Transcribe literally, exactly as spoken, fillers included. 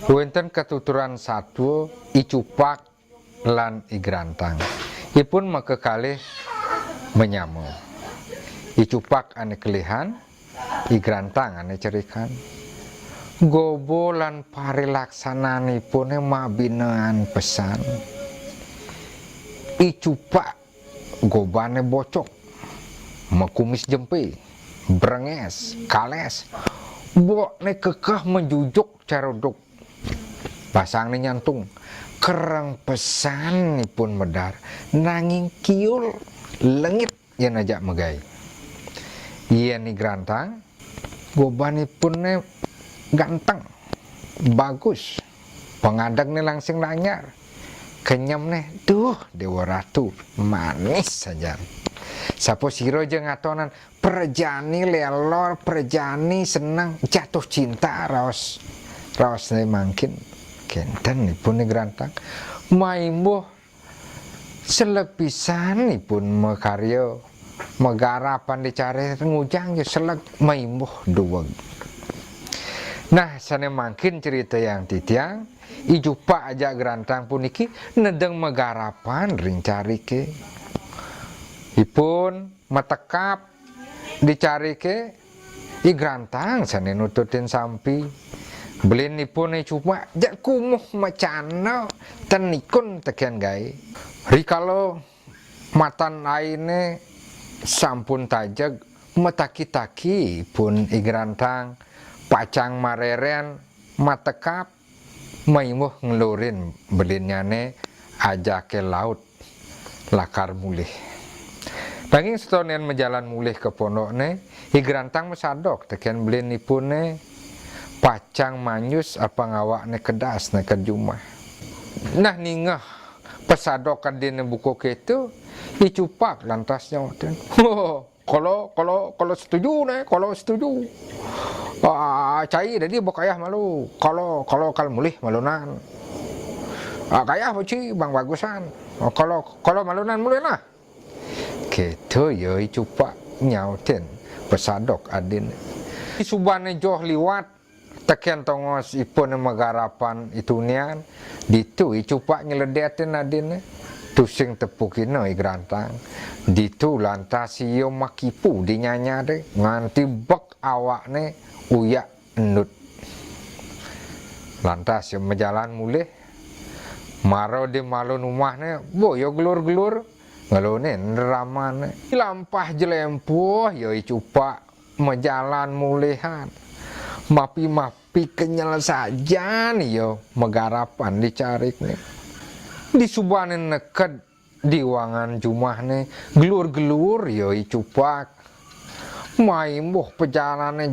Wénten katuturan satua, I Cupak lan I Grantang. Ipun makekalih manyama. I Cupak ané kelihan, I Grantang ané cerikan. Goba lan parilaksananipuné mabinaan pesan. I Cupak gobané bocok, makumis jempé, brengés, kalés, bokné kekeh majujuk caruduk. Basangné nyantung, kereng pesan ipun medar, nanging kiul lengit yén ajak magaé. Yén I Grantang, gobanipuné ganteng, bagus, pangadegné langsing lanyar, kenyemné, duh, Déwa Ratu, manis sajan. Sapasira ja ngatonan, prajani lélor, prajani seneng, jatuh cinta, raos, raosné mangkin. Kénten ipun I Grantang. Maimbuh seleg pisan ipun makarya, magarapan di caré ngujang ya seleg maimbuh duweg. Nah, sané mangkin crita yang titiang, I Cupak ajak Grantang puniki nedeng magarapan ring cariké. Ipun matekap di cariké, I Grantang sané nututin sampi. Belinipun I Cupak ja kumuh macana ten ikun tekén gaé. Rikala matan ainé sampun tajeg, mataki-taki ipun I Grantang pacang marerén matekap, maimbuh nglurin belinnyané ajaké laut lakar mulih. Nanging setenén majalan mulih ka pondokné, I Grantang masadok tekén belinnipuné pacang manjus apang awakné kedas neked jumah. Nah, ningeh pasadok adiné buka kéto, I Cupak lantas nyautin, "Kala, kala, kala setuju né, kala setuju. Ah, cai dadi ba kayah malu. Kala, kala kal mulih malunan. Ah, kayah ba ci bang bagusan. Ah, kala, kala malunan mulih nah." Kéto ya I Cupak nyautin pasadok adiné. Subané joh liwat tekén tongos ipuné magarapan i tunian, ditu I Cupak nyledetin adiné, tusing tepukina I Grantang. Ditu lantas ia makipu di nyanyadé, nganti bek awakné uyak endut. Lantas ia majalan mulih, mara di malun umahné, boya gelur-gelur, ngelunin ramané. Lampah jlempuh, ya I Cupak majalan mulihan. Mapi-mapi kenyel sajan ya magarapan di carikné. Disubané neked di wangan jumahné, gelur-gelur ya I Cupak. Maimbuh pajalané